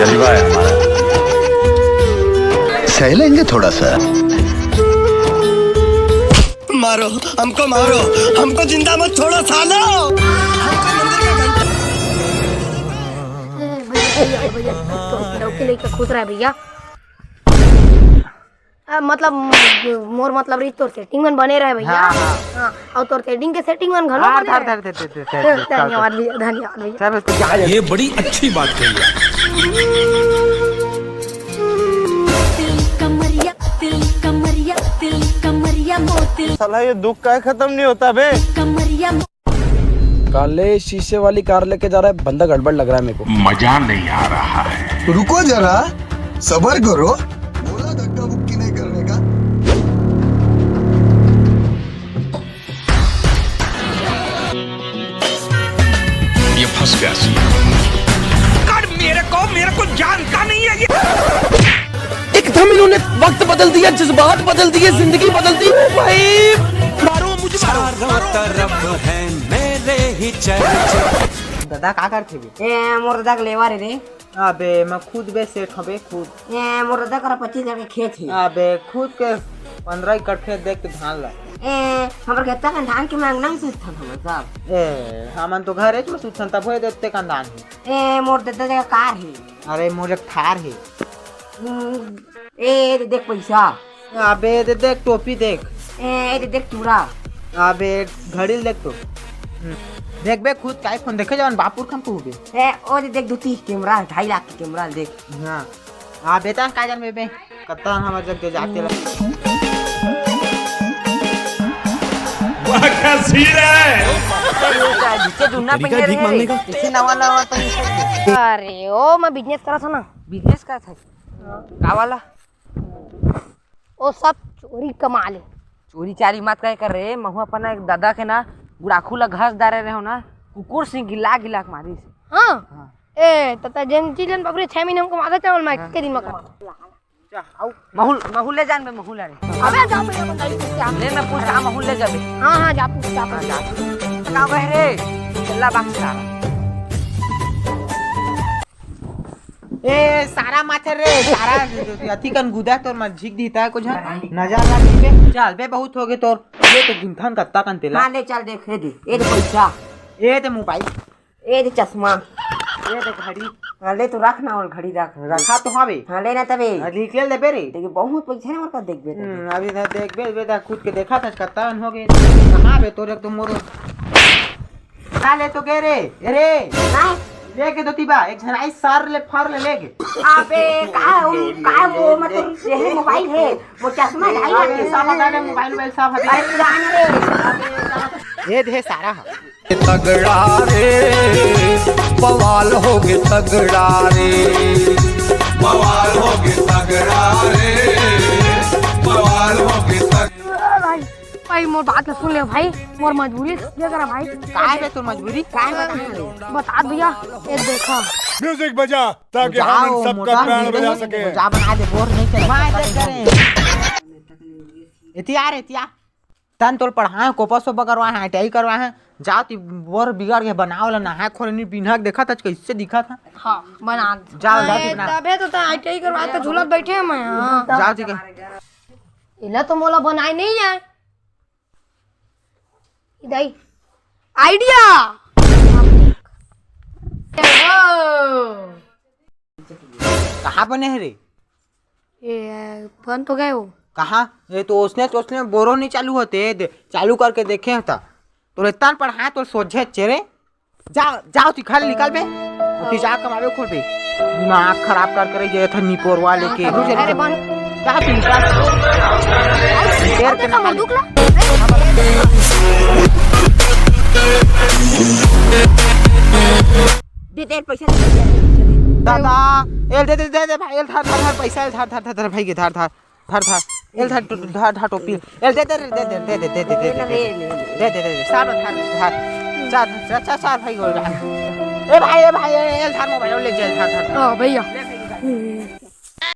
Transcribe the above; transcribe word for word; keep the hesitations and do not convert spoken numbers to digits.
जलवा है हमारा। सह लेंगे थोड़ा सा। मारो, हमको मारो, हमको जिंदा मत छोड़ो सालो। भैया, भैया, भैया, तो लौकी लेके खुश रहे भैया। आ, मतलब, मोर मतलब रही, तोर सेटिंग मन बने रहे भैया। हाँ, हाँ। हाँ, और तोर सेटिंग के सेटिंग मन घलो हाँ, बने रहे। धर, धर, धर। धन्यवाद भैया, धन्यवाद भैया। ये बड़ी अच्छी बात कही है। साला, ये दुख का खत्म नहीं होता बे। काले शीशे वाली कार लेके जा रहा है बंदा, गड़बड़ लग रहा है मेरे को। मजा नहीं आ रहा है। रुको जरा, सबर करो। बोला धक्का मुक्की नहीं करने का। ये फंस गया सी। कर मेरे को, मेरे को जानता नहीं है ये। एकदम इन्होंने वक्त बदल दिया, जज्बात बदल दिए, जिंदगी बदल दी। ओ भाई, मारो मुझे, मारो, चारों मारो, तरफ मारो। है मेरे ही चर्चे। दादा का करथे बे? ए, मोर दादा के लेवा रे रे। अबे, मैं खुद बे सेठ हबे, खुद। ए, मोर दादा करा पच्चीस हजार के खेत हे। अबे, खुद के पन्द्रह एकड़ खेत देख के धान ला। ए, हमर खेत का धान के मांगना ही सुथन हमन सब। ए, हमन तो घरे च सुथन, तब होए देते का धान हे। ए, मोर दादा जगह कार हे। अरे, मोर एक थार हे। हम्म, ए, ए दे देख पैसा। अबे, ए दे देख टोपी देख। ए, ए दे देख चूड़ा। अबे, घड़ी ल देख तो। हम्म, देख बे, खुद का iPhone देखे जवन बापुर खन कहू बे। ए, ओ दे देख धोती, कैमरा, ढाई लाख के कैमरा देख। हाँ। अबे, ता का जान बे, बे। कत्ता हमर जग के जाते ला। वाह, क्या सीन है। नीचे दुन्ना पहिने रहे। किसी नवा नवा पहिने। अरे, ओ, मैं बिजनेस करत हूँ ना। बिजनेस करत है? का वाला? ओ सब चोरी कमाल हे। चोरी चारी मत करे कर रे, महू अपन एक दादा के ना गुड़ाखू ला घस डारे रहे हो ना, कुकुर सिंह गिला गिला के मारिस। हाँ? हाँ। ए, त, त जेन चीज जन बबरे छह महीने हमको मादा चावल मैं हाँ। के दिन में कमा। महू, महू ले जान बे, महू ला रे। अबे जा भैया, बताइए क्या? ले मैं पूछ, हाँ, महू ले जाबे। हाँ, हाँ, जा पूछ, जा हाँ, पूछ। जा। का बहरे? चल्ला बाप सारा। ए, सारा माथे रे, सारा अथी कन गुदा तोर मत झिक दीता है कुछ, हाँ? नजर लग बे। चल बे, बहुत हो गए तोर। ये तो गिनथन कत्ता कन तेला। हाँ, ले चल, देख, ये दे, ये दे पैसा। ये दे मोबाइल। ये दे चश्मा। ये दे घड़ी। हाँ, ले तो रख ना, और घड़ी रख। रखा तो हाँ बे। हाँ, ले ना तबे। हाँ, निकल दे बे रे। देखिए, बहुत पैसा है, और का देख बे। हम्म, अभी इधर देख बे, बे, खुद के देखा था, कत्ता कन हो गए। कहाँ बे, तोरे तो मोर का ले तो गे रे? ए रे, हाँ? लेके धोती बा, एक झन आई सार ले फार ले लेके। अबे, का हो, का हो, मतलब, ये है मोबाइल है, वो चश्मा है, अबे, सब हटा दे, मोबाइल वोबाइल सब हटा दे। अरे, पुराना रे। ये दे सारा है। तगड़ा रे, बवाल हो गए तगड़ा रे, बवाल हो गए तगड़ा रे, बवाल हो गए तगड़ा। भाई, मोर बात ल सुन ले भाई, मोर मजबूरी देख रहा भाई। काय बे तोर मजबूरी? काय बता रे? बता भैया, ये देखा। म्यूजिक बजा, ताकि जाओ, हम सबका मोटा बैंड बजा सके। जा बना दे, बोर नहीं चले। मैं देख करे। एतिया रे, एतिया। तन तोल पढ़ाए, कोपस सोपा करवाए हैं, आई टी आई करवाए हैं। जाओ ती बोर बिगड़ के बनाओ ला, नहाए खोले नहीं, पिन्हा के देखा था, कैसे दिखा था? हाँ, बना दे। जाओ, जाओ ए, ती बना। तबे तो, तो आई टी आई करवाए, तो झूलत बैठे हैं मैं, हाँ। जाओ ती के। इला तो मोला बनाए नहीं है। इदाई। आइडिया। कहाँ बने है रे? ये बन तो गए हो। कहाँ? ये तो उसने, तो उसने बोरो नहीं चालू होते। दे, चालू करके देखे होता। तो इतना पढ़ा तो सोझे चेरे। जा, जाओ ती घर निकल बे। ती जा कमावे खोल बे। दिमाग खराब कर करे ये था निपोरवा लेके। अरे बन। जा ती निकल। शेर के ना नंबर दुख ला। दे दे पैसा। दादा, एल दे, दे, दे, दे भाई, एल धर, धर, धर, पैसा एल धर, धर, धर, धर, भाई के धर, धर। धर, धर। एल धर, टो-, धर, धर टोपी। एल दे, दे, दे, दे। ले, ले, ले, ले। दे, दे, दे, सार धर, धर। जा, धर, जा, जा, सार भाई गोल जा। ए भाई, ए भाई, ए, एल धर मोबाइल, ले जा, धर, धर। हाँ, भैया। ले, ले, ले।